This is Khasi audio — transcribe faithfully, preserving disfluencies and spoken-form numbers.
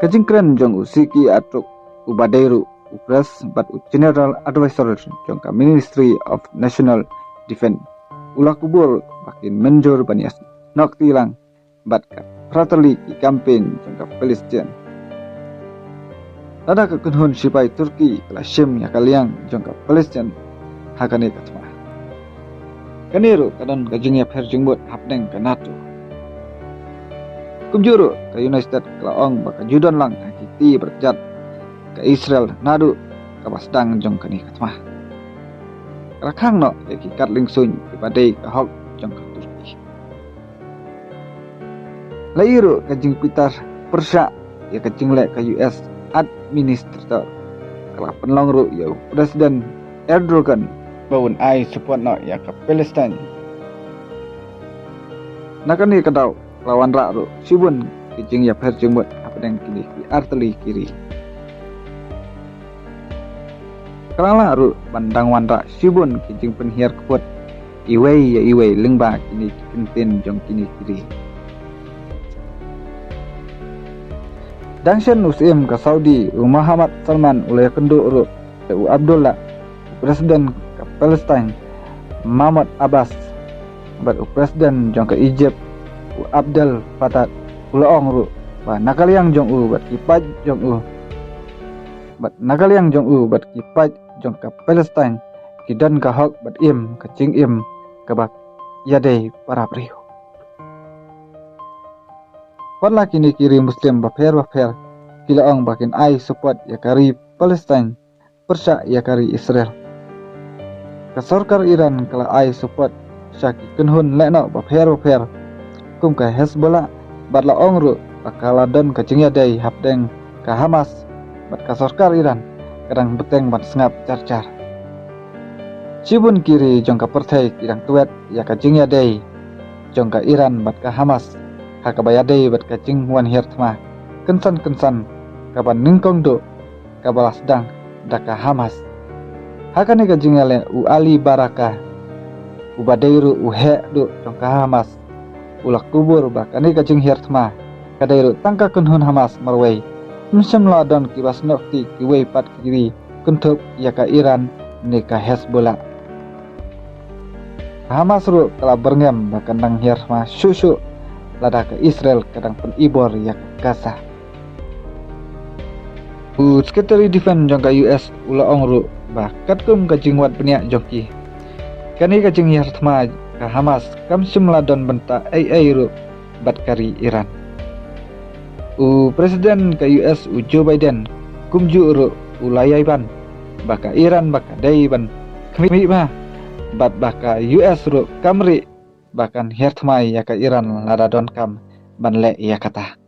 Ka jingkren jong u Siki Atruk, uba dei ruh u press bad u General Advisor jong ka Ministry of National Defense, u la kubur ba kin mynjur ban ïasnoh kti lang bad ka Fratelli ki campaign jong ka Palestine. Lada ka kynhun shipai Turkey ka la shim ïa ka liang jong ka Palestine ha kane ka thma, kane ruh ka don ka jingïapher jingmut hapdeng ka NATO. Kumjuh ruh ka United States ka la ong ba ka ju don lang ha ki kti barjat ka Israel naduh kaba sdang jong kane ka thma. Ka la khang noh ïa ki kat liengsuiñ kiba dei ka hok jong ka Turkey. La ïoh ruh ka jingpitar pyrshah ïa ka jingleh ka U S Administrator. Ka la pynlong ruh ïa u President Erdogan ba un ai support noh ïa ka Palestine. Na kane ka daw ka la wanrah ruh shibun ki jingïapher jingmut hapdeng kine ki artylli ki ri. Ka la lah ruh ban dang wanrah shibun ki jingpynhiar kput iwei ïa iwei lyngba kine ki kyntien jong kine ki ri. Dang shen u Syiem ka Saudi u Mohammed Salman u la ïakynduh ruh ïa u Abdullah, u President ka Palestine Mahmoud Abbas, bad u President jong ka Egypt u Abdel Fattah. U la ong ruh ba na ka liang jong u bad ki paid jong u bad na ka liang jong u bad ki paid jong ka Palestine ki don ka hok bad im ka jingim kaba ïadei para briew. Wat la kine ki ri Muslim bapher bapher ki la ong ba kin ai support ïa ka ri Palestine pyrshah ïa ka ri Israel, ka sorkar Iran ka la ai support sha ki kynhun lehnoh bapher bapher kum ka Hezbollah, bad la ong ruh ba ka la don ka jingïadei hapdeng ka Hamas bad ka sorkar Iran ka dang bteng ban sngap jar jar. Shibun ki ri jong ka pyrthei ki dang twiat ïa ka jingïadei jong ka Iran bad ka Hamas ha kaba ïadei bad ka jingwan hiar thma kynsan kynsan kaba nyngkong duh kaba la sdang da ka Hamas. Ha kane ka jingïaleh u Ali Baraka, uba dei ruh u heh duh jong ka Hamas, u la kubur ba kane ka jinghiar thma ka dei ruh tang ka kynhun Hamas marwei. Ym shym la don kiba snoh kti kiwei pat ki ri kynthup ïa ka Iran ne ka Hezbollah. Hamas ruh ka la byrngem ba kan dang hiar thma shuh shuh lada ka Israel ka dang pynibor ïa ka Gaza. U Secretary Defense jong ka U S u la ong ruh ba katkum ka jingwad bniah jong ki, kane ka jinghiar thma ka Hamas kam shym la don bynta ei ei ruh bad ka ri Iran. U President ka U S u Joe Biden kumjuh ruh u la ïai ban ba ka Iran ba ka dei ban khmih bha bad ba ka U S ruh kam rieh ba kan hiar thma ïa ka Iran lada donkam ban leh ïa kata.